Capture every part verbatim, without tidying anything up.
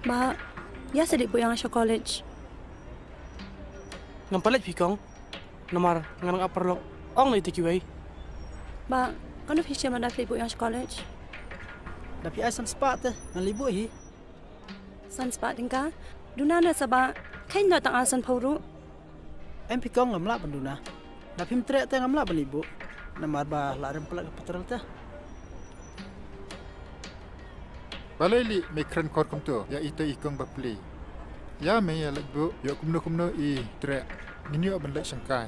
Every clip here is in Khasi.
Ba, ïa sa leit buh ïa nga sha college. Ngam pat leit phi kong. Namar ngan ap paralok. Ong lei te kiwei. Ba, kano phi shem lada phi leit buh ïa nga sha college? Da phi ai san spah te ngan leit buh hi. San spah tyngka? Duna na sa ba, kheiñ noh tang ar san phew ruh. Em phi kong, ngam lah ban duna. Da phim treh te ngam lah ban leit buh. Namar ba la rem palat ka petrol te. Balei lei me kren khor kumto ïa ita i kong bapli. Ïa me ïa leit buh ïoh kumno kumno i treh. Ngin ïoh ban leit shangkai.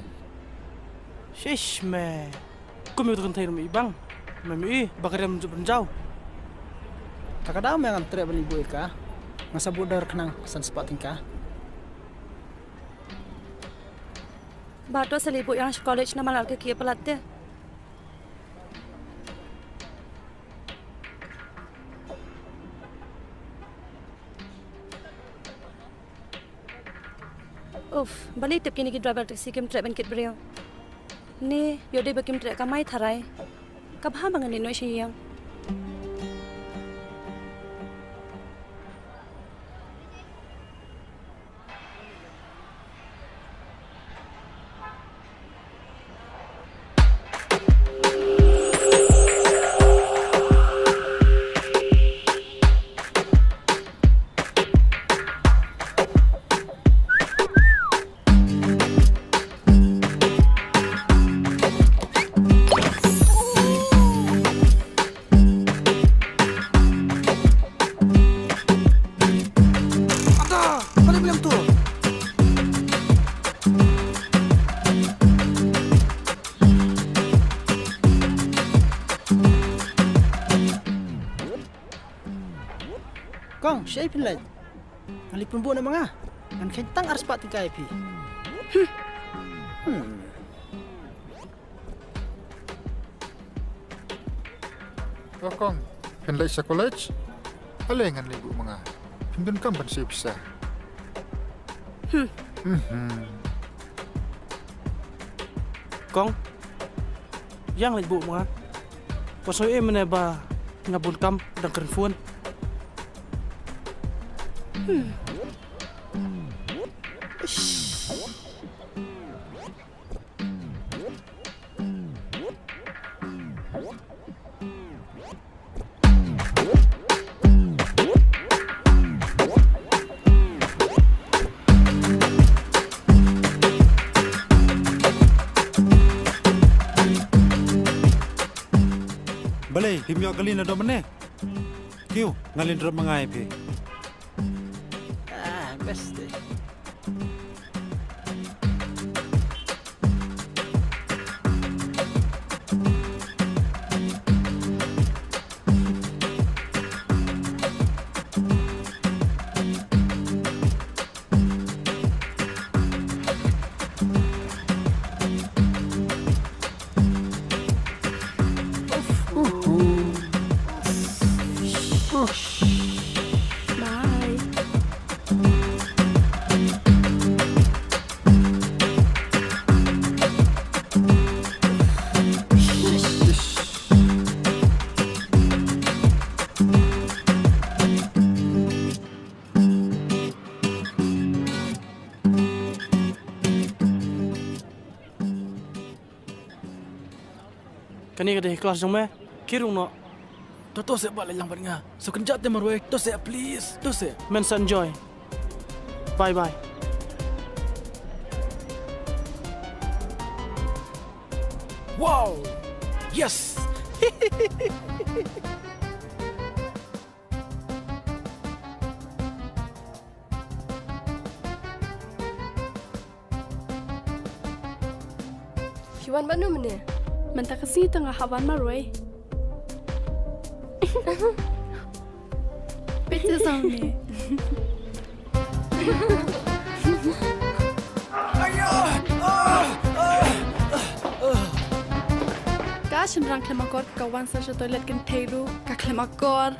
Shish me. Kum ïa uta kynthei ruh me i bang. Me me i ba ka rem jub ban jaw. Ta ka daw me ngam treh ban leit buh ïa ka. Nga sa buh dor khnang san spah tyngka. Ba to sa leit buh ïa nga sha college namar la ka ki palat te. Uff, balei tip kine ki driver taxi kim treh ban kit briew. Ne ïoh dei ba kim treh kamai tharai. Ka bha ba ngan leit noh sha ïing. Ata, balik bilang tu. Kong, shaei phin leit? Ngan leit pynbuh na ma nga. Ngan kheiñ tang ar spah tyngka ïa phi. Hmm. O kong, phin leit sha college? Ale ngan leit buh ma nga. Phim donkam ban siew pisa. Hmm. Mhm. Kong, ïa nga leit buh ma nga. Wat sngew ei mynne ba nga bun kam dang kren phone. Hmm. Balei phim ïoh kali naduh mynne? Kiew, ngan leit drop ma nga ïa phi. Ah, best. Bye. Kane ka dei class jong me, ki rung noh. To to seh ba leit lang bad nga. Sa kynjah te marwei, to seh please, to seh. Men sa enjoy. Bye bye. Wow! Yes! Phi wan bad no mynne? Mynta ka sngi tang nga hap wan marwei. Peit sa ne. Ka shynrang khlem akor ka wan sa sha toilet kynthei ruh ka khlem akor.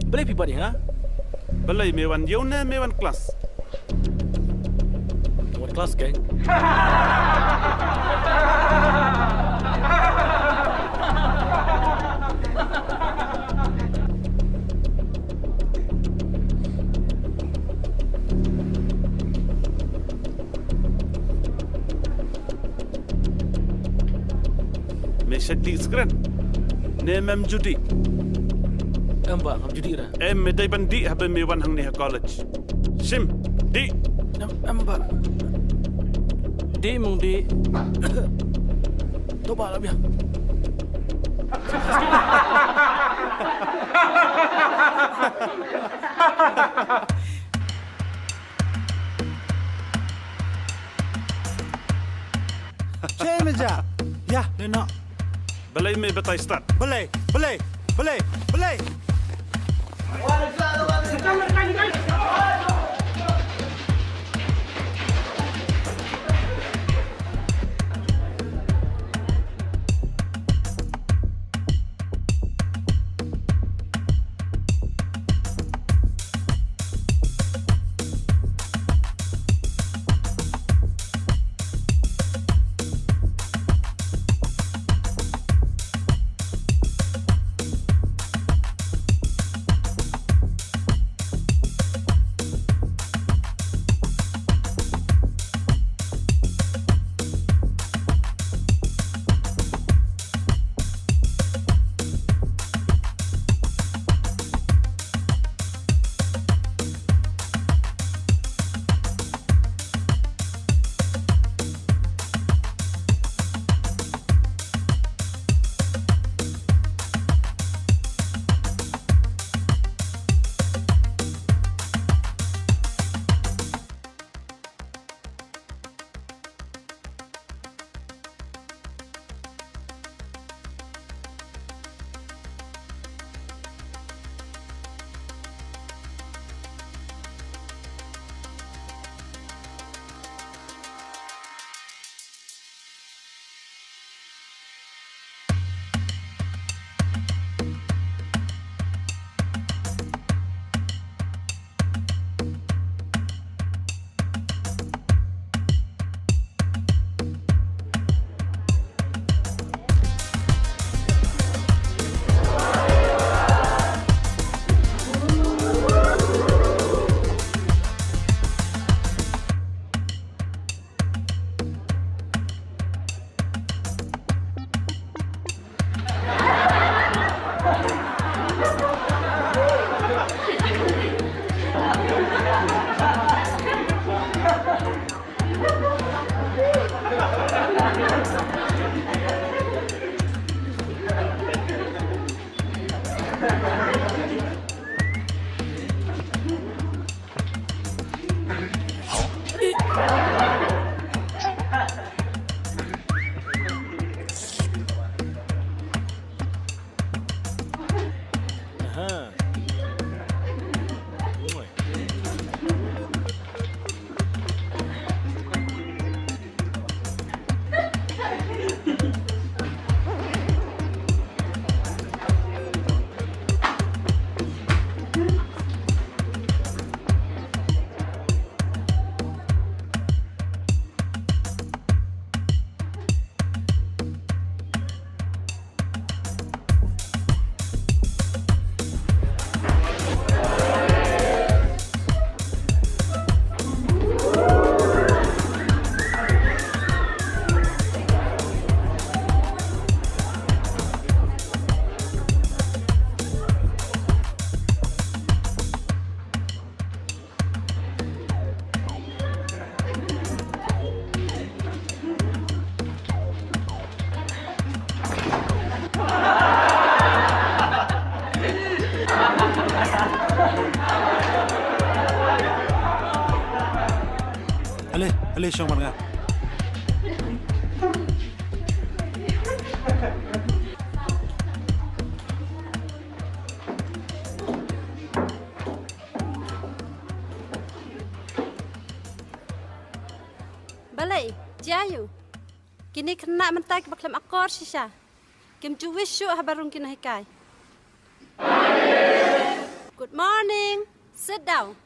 Balei phi bat ïa nga? Balei, me wan ïew ne me wan klas? Wan klas, keng. Me shait dih skren? Ne mem ju dih? Em bah, ngam ju dih re. Em, me dei ban dih haba me wan hangne ha college. Shim, dih. Em, em bah. Dih mung dih. To bah la biang. Che me ja. Ya, de no. Balei me batai stad? Balei, balei, balei, balei. Aha. Ale shong bad nga. Balei, jia ïa u. Kine khynnah mynta kiba khlem akor shisha. Kim ju wish shuh haba rung ki nonghikai. Good morning. Sit down.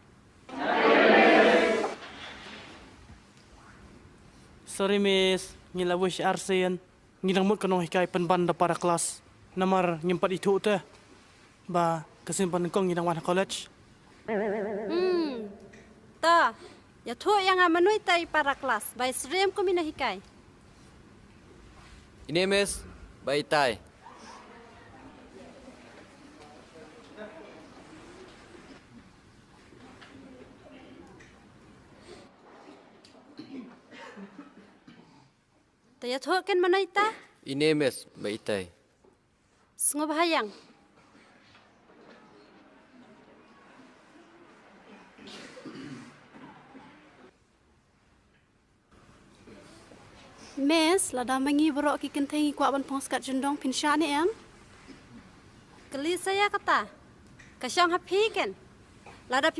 Sorry miss, ngi la wish arsien. Ngi dang mut ka nonghikai pynban da para klas. Namar ngim pat ithuh te ba ka sien ba nyngkong ngi dang wan ha college. Hmm. Ta, ïathuh ïa nga mano ita i para klas ba i syriem kum i nonghikai. Ine miss, ba itai. Te ïathuh ken mano ita? Ine miss, ba itai. Sngewbha ïang. Miss, lada ma ngi baroh ki kynthei ngi kwah ban phong skat jyndong phin shah ne em? Kylli sa ïa kata. Ka shong ha phi ken. Lada phi